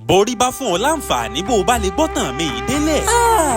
Borí bá fún ọ láǹfààní bó o bá lè gbọ́tàn mi yìí délẹ̀,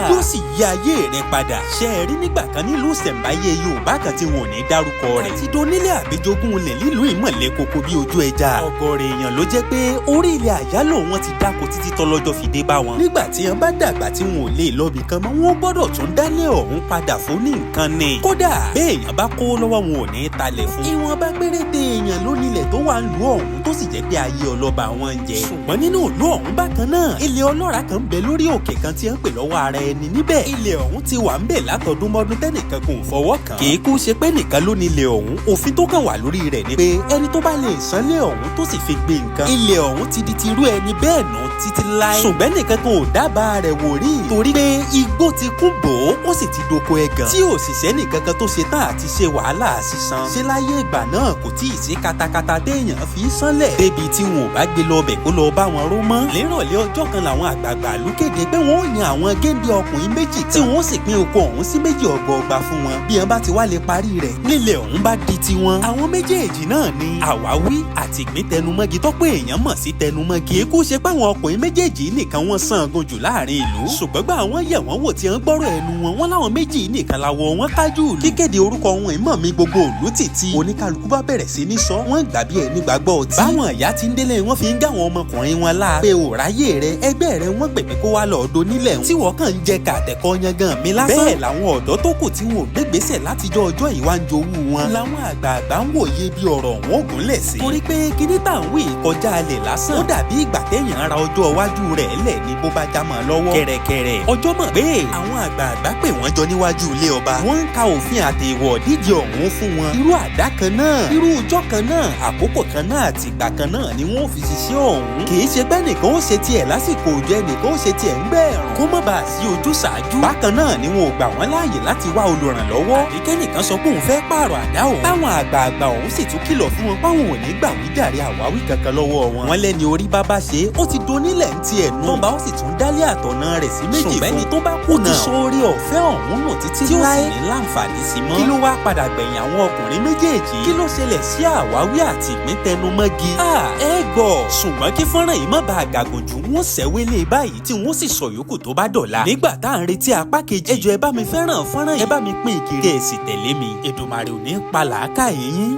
yóò sì yí ayé rẹ padà. Ṣé ẹ rí nígbà kan nílùú ìṣẹ̀ǹbáyé Yorùbá kan tí wọn ò ní dárúkọ rẹ̀, àti donílé àbíjogún ilẹ̀ nílùú ìmọ̀lẹ́ koko bí ojú ẹja. Ọ̀gọ̀rọ̀ èèyàn ló jẹ́ pé orí ilẹ̀ àyálò wọn ti dáko títí tọlọ́jọ́ fi dé bá wọn. Nígbà tí wọn bá dàgbà tí wọn ò lè lọ́bì kan mọ́, wọn gbọ́dọ̀ tún dálé ọ̀hún padà fún ní nǹkan ni. Kódà béèyàn bá kó lọ́wọ́, wọn ò ní talẹ̀ fún. Ìwọ̀nba péréte èèyàn ló nílẹ̀ tó wà ń lu ọ̀hún, tó sì jẹ́ pé ayé ọlọ́ba wọn ń jẹ. Ṣùgbọ́n nínú ìlú ọ̀hún bákan náà, ilẹ̀ ọlọ́ràá kan ń bẹ lórí òkè kan tí ń pè lọ́wọ́ ara ẹni níbẹ̀. Ilẹ̀ ọ̀hún ti wà ń bẹ̀ látọdúnmọ́dún tẹ́nìkan kò fọwọ́ kàn. Kì í kú ṣe pé nìkan ló nílẹ̀ ọ̀hún. Òfin tó kàn wà lórí rẹ̀ ni pé ẹni tó bá lè sanlé ọ̀hún tó sì fi gbé nǹkan, ilẹ̀ ọ̀hún ti di tirú ẹni bẹ́ẹ̀ nù títí láé. Ṣùgbọ́n nìkan kan ò dábàá rẹ̀ wò rí, torí pé igbó ti kún bò ó, ó sì ti doko ẹ̀gàn tí òṣìṣẹ́ nìkan kan tó ṣe tán àti ṣe wàhálà sísan. Ṣé láyé ìgbà náà kò tí ì sí katakata téèyàn fi sánlẹ̀ débi tí wọn ò bá gbé lọ bẹ̀ kó lọ bá wọn ró mọ́? Lérọ̀lẹ́ ọjọ́ kan làwọn àgbààgbà ìlú kéde pé wọ́n ó yan àwọn géńdé ọkùnrin méjì tí wọ́n ó sì pín oko ọ̀hún sí méjì ọgbọọgba fún wọn. Bí wọn bá ti wá lè parí rẹ̀, nílẹ̀ ọ̀hún bá di tiwọn. Àwọn méjèèjì náà ni Àwáwí àti Ìgbín Tẹnumọ́gi tọ́pọ̀ èèyàn mọ̀ sí Tẹnumọ́gi. Èkó ṣe pé àwọn ọkùnrin méjèèjì nìkan wọ́n sàn gun jù láàrin ìlú, ṣùgbọ́n gbà wọ́n yẹ̀ wọ́n wò tí wọ́n gbọ́rọ̀ ẹnu wọn, wọ́n láwọn méjì nìkan làwọ̀ wọn kájú ìlú. Kíkéde orúkọ wọn ìmọ̀ mi gbogbo òlú títí oníkálukú bá bẹ̀rẹ̀ sí ní sọ wọ́n gbà bí ẹni gbàgbọ́ ọtí. Báwọn ìyá ti ń délé, wọ́n fi ń gá àwọn ọmọkùnrin wọn láà pé ò ráyè rẹ, ẹgbẹ́ rẹ wọ́n pè mí kó wá lọ́ọ́ do nílẹ̀ tí wọ́n kàn ń jẹ kàtẹ́kọ́ yangan mi lásán. Bẹ́ẹ̀ làwọn ọ̀dọ́ tó kù tí wọn ò gbégbèsè látijọ́ ọjọ́ ìwà ń jowú wọn. Làwọn àgbààgbà ń wòye bí ọ̀rọ̀ wọn ò gúnlẹ̀ sí. Torí pé kíní tá à ń wí kọjá alẹ̀ lásán. Ó dàbí ìgbà téèyàn ra ọjọ́ iwájú rẹ̀ lẹ̀ ní bó bá já mọ́ lọ́wọ́. Kẹ̀rẹ̀kẹ̀rẹ̀ ọjọ́ mọ̀ pé àwọn àgbààgbà pè wọ́n jọ níwájú ilé ọba. Wọ́n ń ka òfin àtẹ̀wọ̀ díje ọ̀hún fún wọn. Irú àdá kan náà, irú ọjọ́ kan náà, àkókò kan náà àti ìgbà kan náà ni wọ́n fi ṣiṣẹ́ ọ̀hún. Kì í ṣe pé nìkan ó ṣe tiẹ̀ lásìkò òjò, ẹnìkan ó ṣe tiẹ̀ ń gbẹ̀rùn. Kó má bàa sí ojú ṣáájú. Bákan náà ni wọn ò gbà wọ́n láàyè láti wá olùrànlọ́wọ́, àbí kẹ́nìkan sọ pé òun fẹ́ pààrọ̀ àdá òun. Táwọn àgbààgbà ọ̀hún sì tún kìlọ̀ fún wọn páwọn ò ní gbà wíjàre àwáwí kankan lọ́wọ́ wọn. Wọ́n lẹ́ni orí bá bá ṣe ó ti donílẹ̀ ń tiẹ̀ nù. Tọ́ba ó sì tún dálé àtọ̀nà rẹ̀ sí méjì fún. Ṣùgbọ́n ẹni tó bá kùnà, ó ti sọ orí ọ̀fẹ́ ọ̀hún nù títí láé, tí ó sì ní láǹfààní sí mọ́. Kí ló wá padà gbẹ̀yìn àwọn ọkùnrin méjèèjì? Kí ló ṣẹlẹ̀ sí Àwáwí àti Ìgbín Tẹnumọ́gi? Ẹ gbọ́, ṣùgbọ́n kí fọ́nrán yìí má bàa gàgùn jù, wọ́n ṣẹ́wélé báyìí tí wọ́n sì sọ yòókù tó bá dọ̀la. Nígbà tá à ń retí apá kejì, ẹ jọ̀ọ́, ẹ bá mi fẹ́ràn fọ́nrán yìí, ẹ bá mi pín ìkiri, kẹ́ ẹ sì tẹ̀lé mi. Èdùmàrè ò ní pa làákàyè yín.